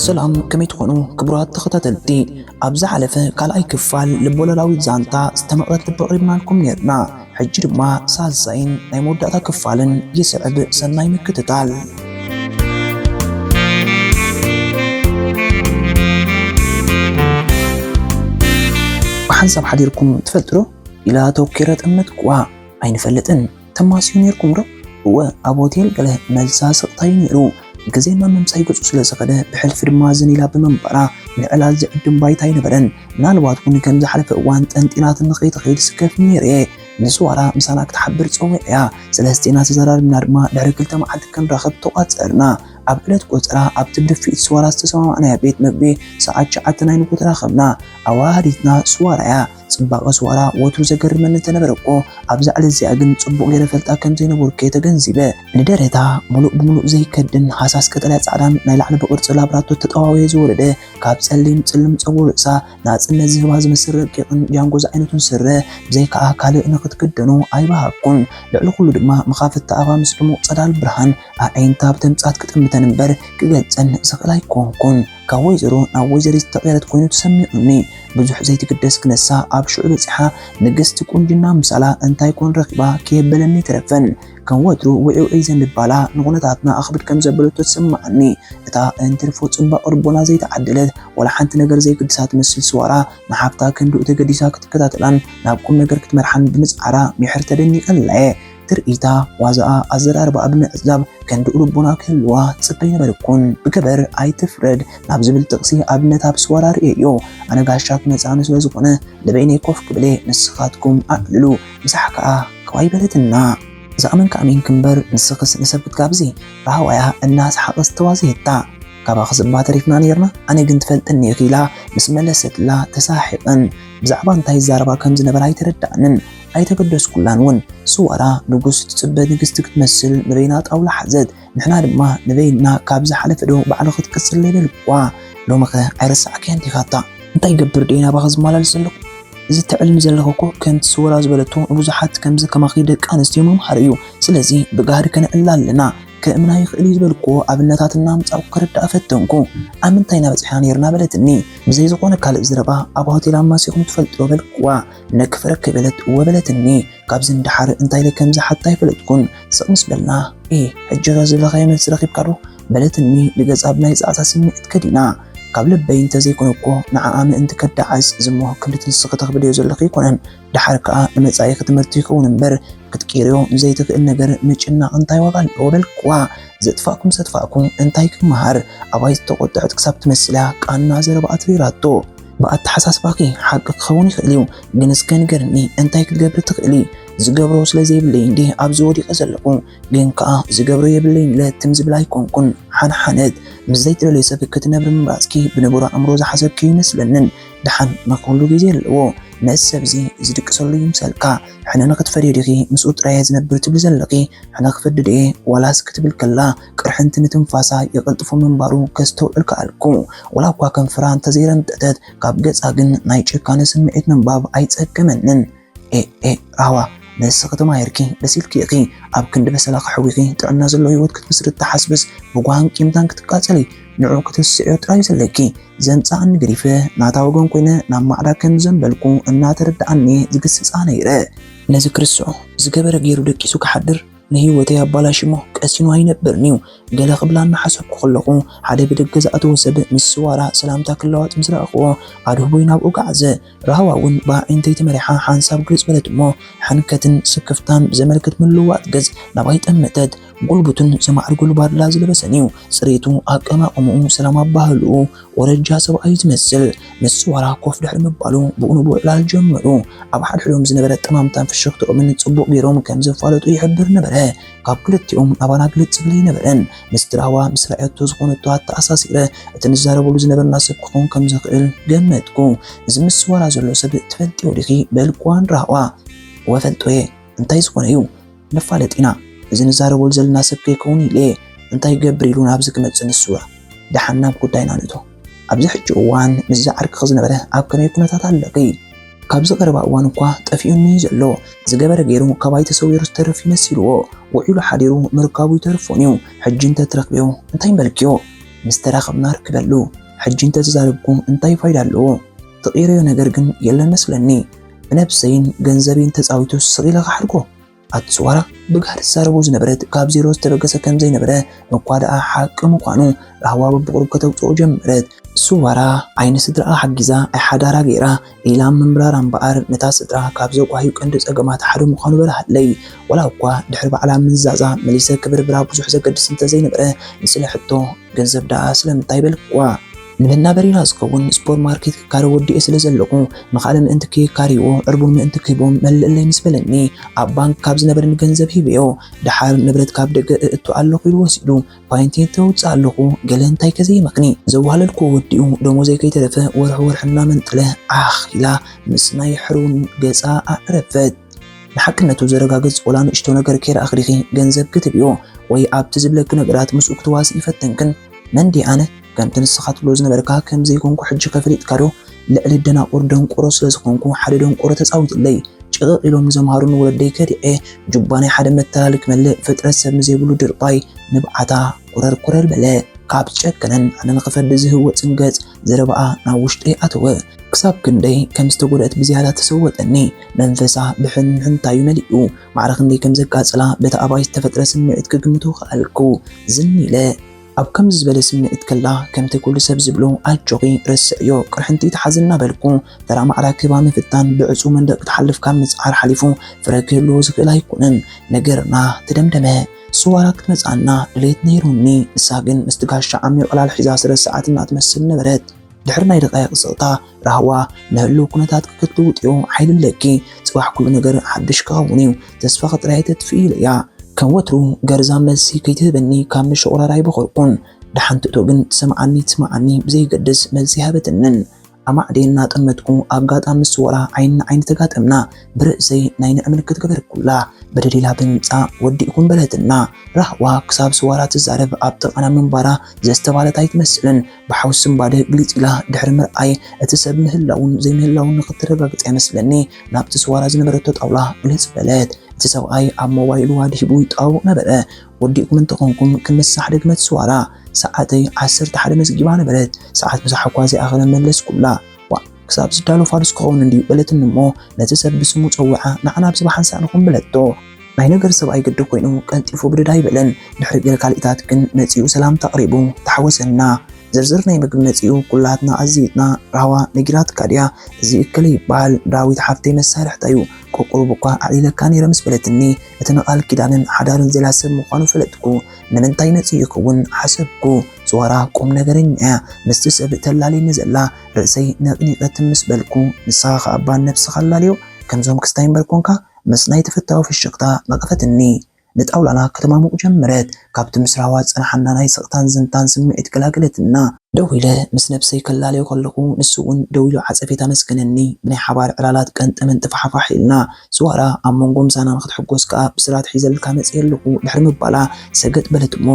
ሰላም፣ ከመይ ትኾኑ ክቡራት ተኸታተልቲ? ኣብ ዝሓለፈ ካልኣይ ክፋል ልቦለላዊት ዛንታ ዝተመቕረት ልቢ ኣቕሪብናልኩም ነይርና። ሕጂ ድማ ሳልሳይን ናይ መወዳእታ ክፋልን ይስዕብ። ሰናይ ምክትታል። ብሓንሳብ ሓዲርኩም ትፈልጡ ዶ? ኢላ ተወኪረ ጠመትኩዋ። ኣይንፈልጥን። ተማስዩ ነይርኩም ዶ? እወ፣ ኣብ ሆቴል ገለ። መልሳ ስቕታ እዩ ነይሩ። ግዜ እናመምጻ ይገጹ ስለ ዝኸደ፣ ብሕልፊ ድማ ዝን ኢላ ብምንባራ፣ ንዕላል ዝዕድም ባይታ ኣይነበረን። ምናልባት እውን ከም ዝሓለፈ እዋን ጠንጢናትኒ ከይትኸይድ ስከፍ ነይረ እየ። ንስዋራ ምሳና ክትሓብር ጸዊዐያ። ሰለስቴና ተዘራሪብና ድማ ድሕሪ ክልተ መዓልቲ ክንራኸብ ተቋጸርና። ኣብ ዕለት ቆጸራ ኣብቲ ብድፍኢት ስዋራ ዝተሰማማዕናዮ ቤት መግቢ ሰዓት ትሽዓተ ናይ ንግሆ ተራኸብና። ኣዋሃዲትና ስዋራ እያ። ጽባቐ ስዋራ ወትሩ ዘገርመኒ እንተነበረ እኮ፣ ኣብዛ ዕለት እዚኣ ግን ጽቡቕ ገይረ ፈልጣ ከም ዘይነበርኩ እየ ተገንዚበ። ንደረታ ምሉእ ብምሉእ ዘይከድን ሃሳስ ቀጠልያ ጻዕዳን ናይ ላዕሊ ብቕርጺ ላብራቶ ተጠዋወየ ዝወረደ ካብ ጸሊም ጽልም ጸጉሪ ርእሳ ናጽነት ዝህባ ዝመስል ረቂቕን ጃንጎ ዝዓይነቱን ስረ ብዘይከኣ ካልእ ንኽትክደኖ ኣይበሃግኩን። ልዕሊ ኩሉ ድማ መኻፍቲ ኣፋ ምስ ድሙቕ ጸዳል ብርሃን ኣዒንታ ብተምጻት ክጥምተን እምበር ክገልጸን ዝኽእል ኣይኮንኩን። ካብ ወይዘሮ ናብ ወይዘሪት ዝተቐየረት ኮይኑ ተሰሚዑኒ። ብዙሕ ዘይትግደስ ክነሳ ኣብ ሽዑ በጺሓ ንግስቲ ቁንጅና ምሳላ እንታይ ኮን ረኺባ ከየበለኒ ኣይተረፈን። ከም ወትሩ ውዒ ውዒ ዘንባላ ንኹነታትና ኣኽብድ ከም ዘበለቶ ትስምዓኒ። እታ እንትርፎ ጽባቐ ልቦና ዘይተዓደለት፣ ዋላ ሓንቲ ነገር ዘይግድሳ ትመስል ስዋራ ንሓፍታ ክንድኡ ተገዲሳ ክትከታተላን ናብ ቁም ነገር ክትመርሓን ብምጽዓራ ሚሕር ተደኒቐላ'የ። ትርኢታ፣ ዋዛኣ፣ ኣዘራርባኣ ብምዕዛብ ክንድኡ ልቦና ክህልዋ ጽበ ኣይነበርኩን። ብገበር ኣይትፍረድ ናብ ዝብል ጥቕሲ ኣብነት ኣብ ስዋራ ርእየዮ። ኣነ ጋሻ ክመጽኣኒ ስለ ዝኾነ ንበይነይ ኮፍ ክብል እየ፣ ንስኻትኩም ኣዕልሉ፣ ምሳሕ ከኣ ከዋይ በለትና። ዝኣመንካ ኣሚንኪ እምበር ንስኽስ ንሰብ ክትጋብዚ፣ ራህዋያ እናሰሓቐ ዝተዋዘየታ። ካባኽስ እባ ተሪፍና ነይርና፣ ኣነ ግን ትፈልጥኒ ኢኺ ኢላ ምስ መለሰትላ ተሳሒቐን። ብዛዕባ እንታይ ይዛረባ ከም ዝነበራ ኣይተረድኣንን፣ ኣይተገደስኩላን እውን። ስዋራ ንጉስ ትጽበ ንግስቲ ክትመስል ንበይና ጣውላ ሓዘት። ንሕና ድማ ንበይንና ካብ ዝሓለፈ ዶ ባዕሉ ክትቅጽል ዘይበልክዋ። ሎምኸ ኣይረሳዕካያን ዲኻታ? እንታይ ይገብር ድየ ናባኸ ዝመላለስ ዘለኹ? እዚ እትዕልሚ ዘለኺ እኮ ከምቲ ስወራ ዝበለቶ ንብዙሓት ከምዚ ከማኺ ደቂ ኣንስትዮ መምሃሪ እዩ። ስለዚ ብጋህዲ ከነዕልላ ኣለና። ከእምና ይኽእል እዩ ዝበልክዎ ኣብነታት እናምጻእኩ ከረድኣ ፈተንኩ። ኣብ ምንታይ ኢና በጺሕና ነይርና በለትኒ። ብዘይ ዝኾነ ካልእ ዘረባ ኣብ ሆቴል ኣማሲኹም ትፈልጡ ዶ በልክዋ። ነክፍረኪ በለት እወ በለትኒ። ካብዚ ንደሓር እንታይ ኢለ ከም ዝሓታ ኣይፈለጥኩን። ስቕ ምስ በልና፣ "ኢ፣ ሕጂ ኸ ዝደለኻዮ መልሲ ረኺብካ ዶ?" በለትኒ ብገጻ ብናይ ጸዓት ስምዒት ከዲና። ካብ ልበይ እንተዘይኮነ እኮ ንዓኣ ምእንቲ ከዳዕስ ዝሞ ክንድቲ ንስኺ ተኽብድዮ ዘለኺ ኣይኮነን። ደሓር ከኣ ንመጻኢኺ ትምህርቲ ይኸውን እምበር ክትቅይርዮ ዘይትኽእል ነገር ምጭናቕ እንታይ ዋጋ ኣለዎ በልክዋ። ዘጥፋእኩም ዘጥፋእኩም እንታይ ክመሃር? ኣባይ ዝተቖጥዐት ክሳብ ትመስል እያ ቃና ዘረባኣ ትሪራቶ። ብኣተሓሳስባኺ ሓቂ ክኸውን ይኽእል እዩ፣ ግን እስከ ንገርኒ፣ እንታይ ክትገብሪ ትኽእሊ? ዝገብሮ ስለ ዘይብለይ እንድየ ኣብዚ ወዲቐ ዘለኹ። ግን ከኣ ዝገብሮ የብለይን ኢለ ትም ዝብል ኣይኮንኩን። ሓንሓነት ምስ ዘይትደልዮ ሰብ ክትነብሪ ምምራጽኪ ብንቡር ኣእምሮ ዝሓሰብኪ ይመስለንን። ደሓን ንኹሉ ግዜ ኣለዎ። ነዚ ሰብዚ ዝድቅሰሉ ይምሰልካ። ሕነ ንኽትፈድዮ ዲኺ ምስኡ ጥራይ እየ ዝነብር ትብሊ ዘለኺ? ሕነ ክፈዲ ድየ ዋላስ ክትብል ከላ ቅርሕንቲ ንትንፋሳ የቐልጥፎ ምንባሩ ከስተውዕል ከኣልኩ። ወላ እኳ ከንፈራ እንተዘይረምጠጠት፣ ካብ ገጻ ግን ናይ ጭካነ ስምዒት ምንባብ ኣይጸገመንን። ኤ፣ ኤ፣ ራህዋ፣ ንስኺ ተማሂርኪ፣ በሲልኪ ኢኺ። ኣብ ክንዲ በሰላ ከሕዊኺ፣ ጥዕና ዘለዎ ህይወት ክትምስርት ትሓስብስ፣ ብጓህን ቂምታን ክትቃጸሊ፣ ንዑ ክትስዕዮ ጥራይ ዘለኪ። ዘምጽኣኒ ገዲፈ፣ ናታ ወገን ኮይነ ናብ ማዕዳ ከም ዘንበልኩ እናተረድኣኒ ዝግስጻ ነይረ። ነዚ ክርስዖ፣ ዝገበረ ገይሩ ደቂሱ ክሓድር፣ ንህይወተይ ኣባላሽሞ ቀሲኑ ኣይነብርን እዩ። ገለ ክብላ እናሓሰብኩ ከለኹ፣ ሓደ ብደገ ዝኣተወ ሰብ ምስ ስዋራ ሰላምታ ክለዋወጥ ምስ ረኣኽዎ፣ ኣድህቦይ ናብኡ ገዓዘ። ራህዋ እውን ብኣዒንተይ ተመሪሓ ሓንሳብ ግልጽ በለት እሞ፣ ሕንከትን ስክፍታን ብዘመልክት ምልውዋጥ ገጽ ናባይ ጠመተት። ጉልቡትን ዘማዕርጉ ልባድላ ዝለበሰን እዩ። ጽሬቱ፣ ኣቀማቕምኡ፣ ሰላም ኣባህልኡ፣ ወረጃ ሰብኣይ ዝመስል። ምስ ስዋራ ኮፍ ድሕሪ ምባሉ፣ ብኡ ንብኡ ዕላል ጀመሩ። ኣብ ሓድሕዶም ዝነበረ ጠማምታን ፍሽኽትኦምን ጽቡቕ ገይሮም ከም ዘፋለጡ ይሕብር ነበረ። ካብ ክልቲኦም ናባና ግልጽ ዝብል ኣይነበረን። ምስቲ ራህዋ ምስ ረኣየቶ ዝኾነቶ ኣተኣሳሲረ፣ እቲ ንዛረበሉ ዝነበርና ሰብ ክኸውን ከም ዝኽእል ገመትኩ። እዚ ምስ ስዋራ ዘሎ ሰብ ትፈልጥዮ ዲኺ? በልክዋ ንራህዋ። እወ፣ እፈልጦ እየ። እንታይ ዝኾነ እዩ? ንፋለጥ ኢና። እዚ ንዛረበሉ ዘለና ሰብ ከይከውን ኢለ እየ። እንታይ ይገብር ኢሉ ናብዚ ክመጽእ ንሱ? ደሓን ናብ ጉዳይና ንእቶ። ኣብዚ ሕጂ እዋን ምስዚ ዓርክኺ ዝነበረ ኣብ ከመይ ኩነታት ኣለኺ? ካብዚ ቀረባ እዋን እኳ ጠፊኡኒ እዩ ዘሎ። ዝገበረ ገይሩ ካባይ ተሰዊሩ ዝተርፍ ይመሲልዎ። ውዒሉ ሓዲሩ ምርካቡ ይተርፎን እዩ። ሕጂ እንተትረኽብዮ እንታይ ምበልክዮ? ምስ ተራኸብና ርክበሉ። ሕጂ እንተተዛረብኩ እንታይ ፋይዳ ኣለዎ? ትቕይረዮ ነገር ግን የለን መስለኒ። ብነብሰይን ገንዘበይን ተጻዊቱ ስቕ ኢለ ክሓድጎ። ኣቲ ስዋራ ብጋህዲ ትዛረቦ ዝነበረት ካብ ዜሮ ዝተበገሰ ከም ዘይነበረ እኳ ደኣ ሓቂ ምዃኑ ራህዋ በብቑሩብ ከተውጽኦ ጀመረት። ስዋራ ዓይኒ ስድራኣ ሓጊዛ ኣይሓዳራ ገይራ ኢላ ምምራራ እምበኣር ነታ ስድራ ካብ ዘጓህዩ ቀንዲ ጸገማት ሓደ ምዃኑ በርሃለይ። ወላ እኳ ድሕሪ ባዕላ ምንዛዛ መሊሰ ክብርብራ ብዙሕ ዘገድስ እንተዘይነበረ ንስለ ሕቶ ገንዘብ ደኣ ስለምንታይ በልክዋ? ንመናበሪና ዝኸውን ስፖር ማርኬት ክካረ ወዲኤ ስለ ዘለኹ ንኻልእ ምእንቲ ከየካርይዎ ዕርቡን ምእንቲ ክህቦም መልእለይ ምስ በለኒ ኣብ ባንክ ካብ ዝነበረኒ ገንዘብ ሂበዮ። ደሓር ንብረት ካብ ደገ እእቱ ኣለኹ ኢሉ ወሲዱ ፓይንቴ ተውፅእ ኣለኹ ገለ እንታይ ከዘይመኽኒ ዘዋህለልኩ ወዲኡ ደሞዘይ ከይተረፈ ወርሒ ወርሒ እናመንጠለ ዓኽ ኢላ ምስ ናይ ሕሩን ገፃ ኣዕረፈት። ንሓቅነቱ ዘረጋግጽ ወላ ንእሽቶ ነገር ከይረኣኽሪኺ ገንዘብ ክትብዮ ወይ ኣብቲ ዝብለኪ ነገራት ምስኡ ክትዋስኢ ይፈተንክን መን ድየ ኣነ? ከምቲ ንስኻ ትብሎ ዝነበርካ ከም ዘይኮንኩ ሕጂ ከፈሊጥካ ዶ? ልዕሊ ደናቁር ደንቆሮ ስለ ዝኾንኩ ሓደ ደንቆሮ ተጻዊትለይ። ጭቕቕ ኢሎም ንዘምሃሩኒ ወለደይ ከዲዐ ጁባ ናይ ሓደ መተላልክ መልእ ፍጥረት ሰብ ንዘይብሉ ድርባይ ንብዓታ ኩረር ኩረር በለ። ካብ ጨከነን ኣነ ንኽፈዲ ዝህወጽን ገጽ ዘረባኣ ናብ ውሽጠይ ኣተወ። ክሳብ ክንደይ ከም ዝተጎድአት ብዝያዳ ተሰወጠኒ። መንፈሳ ብሕንሕንታዩ መሊኡ። ማዕረ ክንደይ ከም ዘቃጸላ በቲ ኣባይ ዝተፈጥረ ስምዒት ክግምቶ ከኣልኩ። ዝን ኢለ። ኣብ ከምዚ ዝበለ ስምዒት ከላ ከምቲ ኩሉ ሰብ ዝብሎ ኣጆኺ ረስዕዮ ቅርሕንቲ ተሓዚ እናበልኩ ተራ ማዕራ ክህባ ምፍታን ብዕጹው መንደቕ ክትሓልፍ ካብ ምጽዓር ሓሊፉ ፍረ ክህልዎ ዝኽእል ኣይኮነን። ነገርና ተደምደመ። ስዋራ ክትመጽኣና ድሌት ነይሩኒ። ንሳ ግን ምስቲ ጋሻ ዓሚቕ ዕላል ሒዛ ስለ ሰዓት እናትመስል ነበረት። ድሕሪ ናይ ደቃይቕ ስቕታ ራህዋ ንህልው ኩነታት ክትልውጥዮ ሓይሊ ኣለኪ። ጽባሕ ኩሉ ነገር ሓድሽ ክኸውን እዩ። ተስፋኺ ጥራይ ተጥፍኢ ኢለያ። ከም ወትሩ ገርዛም መልሲ ከይትህበኒ ካብ ምሽቑራር ኣይበኸርኩን። ደሓን ትእቶ ግን ትሰምዓኒ ትስምዓኒ ብዘይገድስ መልሲ ኣይሃበትንን። ኣማዕድየ እናጠመትኩ ኣጋጣሚ ስወራ ዓይኒ ንዓይኒ ተጋጠምና። ብርእሰይ ናይ ንዕምልክት ገበርኩላ። በደሊላ ብምምጻእ ወዲእኩም በለትና። ራህዋ ክሳብ ስዋራ ትዛረብ ኣብ ጥቓና ምንባራ ዘስተባለት ኣይትመስልን። ብሓውሲ እምባደ ግልጽ ኢላ ድሕሪ ምርኣይ እቲ ሰብ ምህላውን ዘይምህላውን ንኽትረጋግጽ እያ መስለኒ ናብቲ ስዋራ ዝነበረቶ ጣውላ ግልጽ በለት። እቲ ሰብኣይ ኣብ ሞባይሉ ኣድሂቡ ይጠዋውቕ ነበረ። ወዲእኩም እንተኾንኩም ክምሳሕ ደግመት ስዋራ። ሰዓተይ ዓሰርተ ሓደ መዝጊባ ነበረት። ሰዓት ምሳሕ እኳ ዘይኣኸለ መለስኩላ። ዋ ክሳብ ዝዳሎ ፋዱስ ክኸውን እንድዩ በለትኒ እሞ ነቲ ሰብ ብስሙ ጸዊዓ ንዓና ብዝባ ሓንሳእ ንኹን በለቶ። ናይ ነገር ሰብ ኣይግዲ ኮይኑ ቀልጢፉ ብድድ ኣይበለን። ድሕሪ ገለ ካልኢታት ግን መጺኡ ሰላምታ ኣቕሪቡ ተሓወሰና። ዝርዝር ናይ ምግቢ መጺኡ ኩላትና ኣዝይጥና ራህዋ ነጊራትካ ድያ እዚ እከለ ይበሃል ዳዊት ሓፍተይ መሳርሕታ እዩ። ቁቁሩብ እኳ ኣዕሊለካ ነይረ ምስ በለትኒ እቲ ንቓል ኪዳንን ሓዳርን ዘላ ሰብ ምዃኑ ፈለጥኩ። ንምንታይ መጺኡ ይኸውን ሓሰብኩ። ዝዋራ ቁም ነገረኛ እያ ምስቲ ሰብ ተላልየኒ ዘላ። ርእሰይ ነቕኒቐ ትም ምስ በልኩ ንስኻ ኸኣ እባ ነብስኻ ኣላልዮ ከምዞም ክስታይ እምበር ኮንካ ምስ ናይ ተፈታዊ ፍሽኽታ ነቐፈትኒ። ንጣውላና ከተማሙቕ ጀመረት። ካብቲ ምስ ራህዋ ዝጸናሓና ናይ ስቕታን ዝንታን ስምዒት ገላገለትና። ደው ኢለ ምስ ነብሰይ ከላልዮ ከለኹ ንሱ እውን ደው ኢሉ ዓጸፌታ መስገነኒ። ብናይ ሓባር ዕላላት ቀንጠመንጢ ፋሕፋሕ ኢልና። ስዋራ ኣብ መንጎ ምሳና ንኽትሕጎስ ከኣ ብስራት ሒዘልካ መጽየ ኣለኹ ድሕሪ ምባላ ሰገጥ በለት እሞ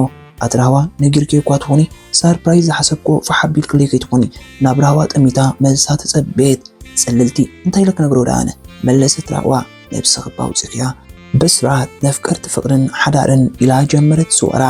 ኣቲ ራህዋ ነጊርኪ እኳ ትኾኒ ሳርፕራይዝ ዝሓሰብኮ ፋሕ ኣቢልክለይ ከይትኾኒ ናብ ራህዋ ጠሚታ መልሳ ተጸበየት። ጽልልቲ እንታይ ኢለ ክነግሮ ደኣ ኣነ መለሰት ራህዋ። ነብስኺ እባ ኣውጺኽያ። ብስራት ነፍቀርቲ ፍቕርን ሓዳርን ኢላ ጀመረት ስወራ።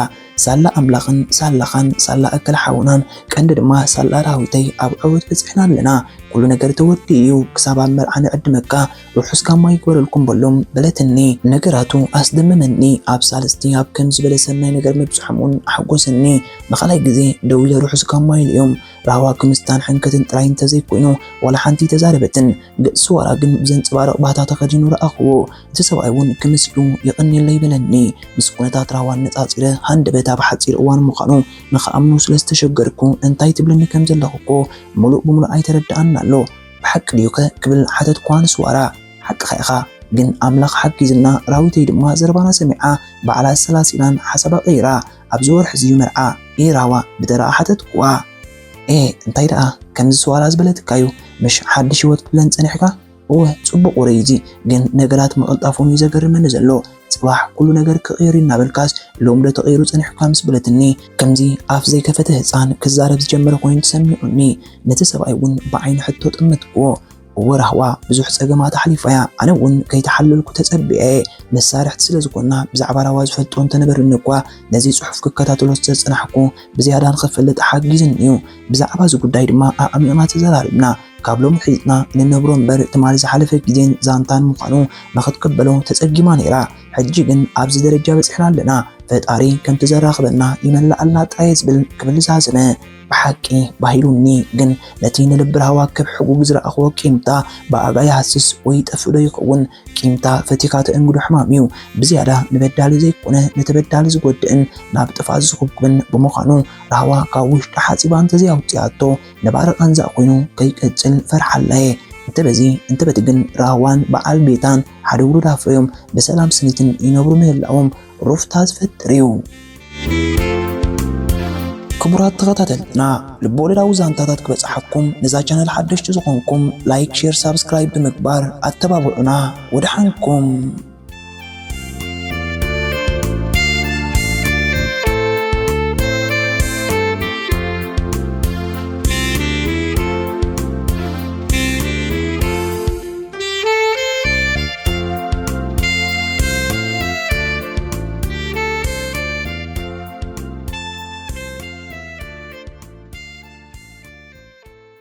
ሳላ ኣምላኽን ሳላኻን ሳላ እከለ ሓውናን ቀንዲ ድማ ሳላ ዳዊተይ ኣብ ዕውት በጺሕና ኣለና። ኩሉ ነገር ተወዲኡ እዩ። ክሳብ ኣብ መርዓ ንዕድመካ ርሑስ ጋማ ይግበረልኩም በሎም በለትኒ። ነገራቱ ኣስደመመኒ። ኣብ ሳልስቲ ኣብ ከም ዝበለ ሰናይ ነገር ምብጽሖም እውን ኣሕጎሰኒ። ንኻልኣይ ግዜ ደው ኢለ ርሑስ ጋማ ኢለዮም። ራህዋ ክምስታን ሕንከትን ጥራይ እንተዘይኮይኑ ዋላ ሓንቲ ኣይተዛረበትን። ገጽ ስዋራ ግን ብዘንጸባርቕ ባህታ ተኸዲኑ ረኣኽዎ። እቲ ሰብኣይ እውን ክምስ ኢሉ የቐንየለይ በለኒ። ምስ ኩነታት ራህዋ ኣነጻጺረ ሃንደበት ኣብ ሓጺር እዋን ምዃኑ ንኽኣምኖ ስለ ዝተሸገርኩ እንታይ ትብለኒ ከም ዘለኺ እኮ ምሉእ ብምሉእ ኣይተረድኣንን ኣሎ። ብሓቂ ድዩኸ ክብል ሓተትክዋ ንስዋራ። ሓቅኻ ኢኻ ግን ኣምላኽ ሓጊዝና ራዊተይ ድማ ዘረባና ሰሚዓ ባዕላ ኣሰላሲላን ሓሳባ ቀይራ ኣብዚ ወርሒ እዚ እዩ መርዓ። ኤ ራህዋ ብደረቓ ሓተትክዋ። ኤ እንታይ ደኣ ከምዚ ስዋራ ዝበለትካ እዩ ምሽ ሓድሽ ህይወት ክትብለን ጸኒሕካ? እወ ጽቡቕ ወረ እዩ እዚ ግን ነገራት ምቕልጣፎም እዩ ዘገርመኒ ዘሎ። ጽባሕ ኩሉ ነገር ክቕየር እዩ እናበልካስ ሎም ዶ ተቐይሩ ጸኒሕካ ምስ በለትኒ ከምዚ ኣፍ ዘይከፈተ ህጻን ክዛረብ ዝጀመረ ኮይኑ ተሰሚዑኒ። ነቲ ሰብኣይ እውን ብዓይኒ ሕቶ ጠመትክዎ። እወ ራህዋ ብዙሕ ጸገማት ኣሕሊፋ እያ። ኣነ እውን ከይተሓለልኩ ተጸቢኤ። መሳርሕቲ ስለ ዝኾንና ብዛዕባ ራህዋ ዝፈልጦ እንተነበርኒ እኳ ነዚ ጽሑፍ ክከታተሎ ዝተጸናሕኩ ብዝያዳ ንኽፈልጥ ሓጊዝኒ እዩ። ብዛዕባ እዚ ጉዳይ ድማ ኣዕሚቕና ተዘራሪብና። ካብ ሎሚ ሒዝና እንነብሮ እምበር ትማሊ ዝሓለፈ ግዜን ዛንታን ምዃኑ ንኽትቅበሎ ተጸጊማ ነይራ። ሕጂ ግን ኣብዚ ደረጃ በጺሕና ኣለና። ፈጣሪ ከምቲ ዘራኽበና ይመልኣልና ጥራይ ዝብል ክብል ዝሃሰመ ብሓቂ ባሂሉኒ። ግን ነቲ ንልቢ ራህዋ ከብሕጉ ዝረኣኽዎ ቂምታ ብኣጋ ይሃስስ ወይ ይጠፍእ ዶ ይኸውን? ቂምታ ፈቲኻ ተእንግዶ ሕማም እዩ። ብዝያዳ ንበዳሊ ዘይኮነ ንተበዳሊ ዝጎድእን ናብ ጥፍኣት ዝኹብኩብን ብምዃኑ ራህዋ ካብ ውሽጢ ሓጺባ እንተዘይኣውጽኣቶ ነባሪ ቃንዛ ኮይኑ ከይቀጽል ፈርሓላየ። እንተ በዚ እንተ በቲ ግን ራህዋን በዓል ቤታን ሓደ ውሉድ ኣፍርዮም ብሰላም ስኒትን ይነብሩ ምህላዎም ሩፍታ ዝፈጥር እዩ። ክቡራት ተኸታተልትና፣ ልብወለዳዊ ዛንታታት ክበጽሓኩም ነዛ ቻነል ሓደሽቲ ዝኾንኩም ላይክ፣ ሼር፣ ሳብስክራይብ ብምግባር ኣተባብዑና። ወደሓንኩም።